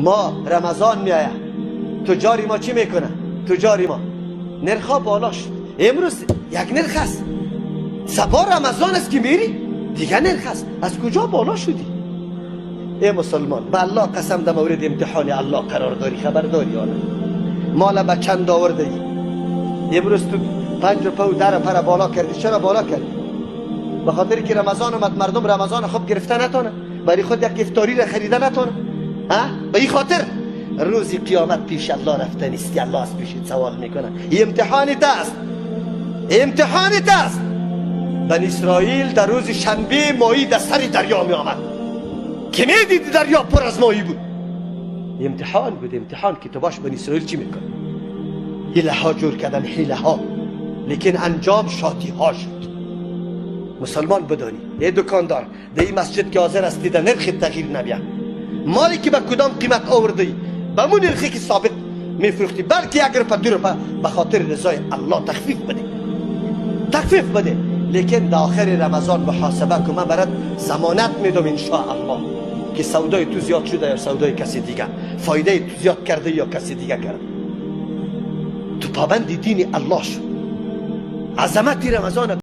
ما رمضان میآید، تجاری ما چی میکنه؟ تجاری ما نرخ بالا شد. امروز یک نرخ است، صبا رمضان است که میری دیگه نرخ است. از کجا بالا شدی؟ ای مسلمان، به الله قسم، در مورد امتحان الله قرار داری. خبر داری یا نه؟ مال به چند آورده ای؟ امروز تو 5 روپه و 10 روپه بالا کردی. چرا بالا کردی؟ به خاطر که رمضان آمد، مردم رمضان خوب گرفته نتونه، برای خود یک افطاری را خریده نتونه. ها، به این خاطر روزی قیامت پیش الله رفته نیستی. الله از پیشت سوال میکنه. امتحان است، امتحان است. بنی اسرائیل در روز شنبه ماهی در سر دریا می آمد که می دید دریا پر از ماهی بود. امتحان بود، امتحان که تو باش بنی اسرائیل چی میکنه. حیله ها جور کردن، حیله ها، لیکن انجام شادی ها شد. مسلمان بدانی، ای دکاندار، در این مسجد که حاضر هستی، در نرخ تغییر نبیا. مالی که به کدام قیمت آورده، به مو نرخی که ثابت میفروختی، بلکه 1 روپه 2 روپه به خاطر رضای الله تخفیف بده، تخفیف بده. لیکن در آخر رمضان محاسبه کن. من برات ضمانت میدم ان الله که سودای تو زیاد شده یا سودای کسی دیگه، فایده تو زیاد کرده یا کسی دیگه کرده. تو پابند دین الله شو. عظمت رمضان.